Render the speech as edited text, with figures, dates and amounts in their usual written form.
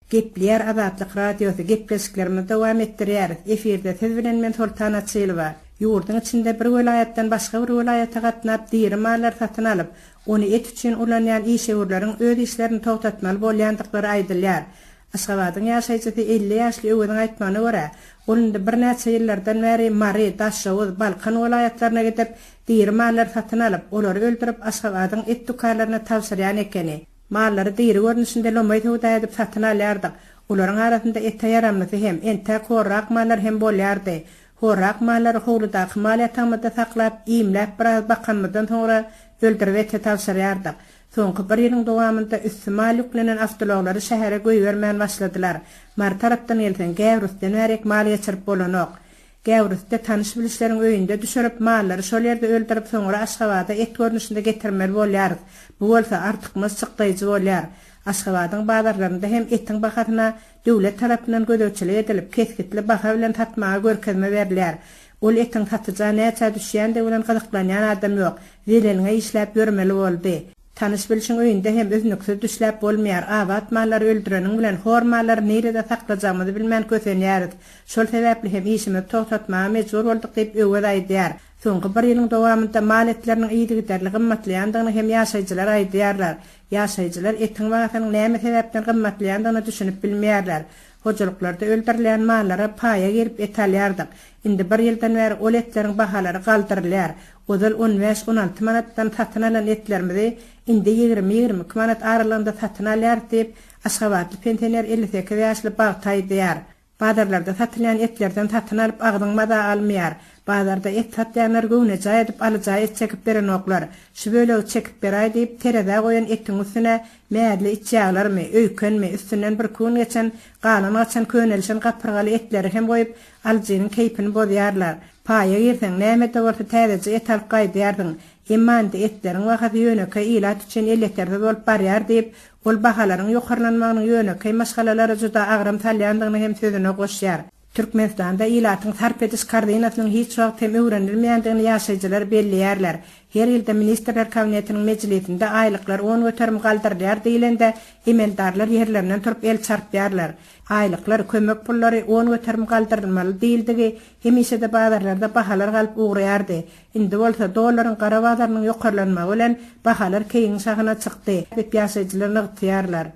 Gepleýär Azatlyk Radiosy, gepleşiklerimizi dowam etdirýäris. Efirde siz bilen men Soltan Açylowa. Ýurduň içinde bir welaýatdan başga bir welaýata gatnap diri mallary satyn alyp, ony et üçin ulanýan işewürleriň öz işlerini togtatmaly bolýandyklary aýdylýar. Aşgabadyň ýaşaýjysy 50 ýaşly Öweziň aýtmagyna görä, ol indi birnäçe ýyllardan bäri Mary, Daşoguz, Balkan welaýatlaryna gidip, diri mallary satyn alyp, olary öldürip Aşgabadyň et dükanlaryna tabşyrýan ekeni. Mallary diri görnüşinde lomaý söwda edip satyn alýardyk. Olaryň arasynda ete ýaramlysy hem, entäk horrak mallar hem bolýardy. Horrak mallary howludaky mal ýatagymyzda saklap, iýmläp biraz bakanymyzdan soňra öldürip ete tabşyrýardyk. Soňky bir ýylyň dowamynda üsti mal ýüklenen awtoulaglary şähere goýbermän başladylar. Mary tarapdan gelseň, Gäwrüsden bärik mal geçirip bolanok. Gäwrüsde tanyş-bilişleriň öýünde düşürip, mallary şol ýerde öldürip, soňra Aşgabada et görnüşinde getirmeli bolýarys. Bu bolsa artykmaç çykdaýjy bolýar. Aşgabadyň bazarlarynda hem etiň bahasyna döwlet tarapyndan gözegçilik edilip, kesgitli baha bilen satmaga görkezme berilýär. Ol etiň satyja näçä düşýändigi bilen gyzyklanýan adam ýok. Zeleliňe işläp ýörmeli boldy. Tanyş-bilşiň öýünde hem üznüksiz düşläp bolmaýar. Abat mallary öldüreniň bilen hor mallary nirede saklajagymyzy bilmän kösenýäris. Şol sebäpli hem işimizi togtatmaga mejbur bolduk diýip, Öwez aýdýar. Soňky bir ýylyň dowamynda mal etleriniň yzygiderli gymmatlaýandygyny hem ýaşaýjylar aýdýarlar. Ýaşaýjylar etiň bahasynyň näme sebäpden gymmatlaýandygyna düşünip bilmeýärler. Hojalyklarda öldürilýän mallara paýa girip et alýardyk. Indi bir ýyldan bäri ol etleriň bahalary galdyrylýar. Ozal on bäş, 16 manatdan satyn alan etlerimizi indi 20, 22 manat aralygynda satyn alýarys diýip, aşgabatly pensioner 58 ýaşly Bagty aýdýar. Bazarlarda satylýan etlerden satyn alyp agzyň maza almaýar. Bazarda et satýanlar göwnejaý edip alyja et çekip berenoklar. Şu bölegi çekip beräý diýip, terezä goýan etiň üstüne mäzli içýaglarmy, öýkenmi, üstünden birki gün geçen, galan-gaçan könelişen gapyrgaly etleri hem goýup, alyjynyň keýpini bozýarlar. Paýa girseň, näme-de bolsa täzeje et alyp gaýdýarsyň. Emma indi etleriň bahasy ýönekeý ilat üçin elýetersiz bolup barýar diýip, ol bahalaryň ýokarlanmagynyň ýönekeý maşgalalara juda agram salýandygyny hem sözüne goşýar. Türkmenistanda ilatyň sarp ediş korzinasynyň hiç wagt hem öwrenilmeýändigini ýaşaýjylar belleýärler. Her ýylda Ministrler Kabinetiniň mejlisinde aýlyklar 10% galdyrylýar diýlende, emeldarlar ýerlerinden turup el çarpýarlar. Aýlyklar, kömek pullary 10% galdyrylmaly diýildigi, hemişe-de bazarlarda bahalar galyp ugraýardy. Indi bolsa dollaryň gara bazarynyň ýokarlanmagy bilen bahalar keýigiň şahyna çykdy diýip ýaşaýjylar nygtaýarlar.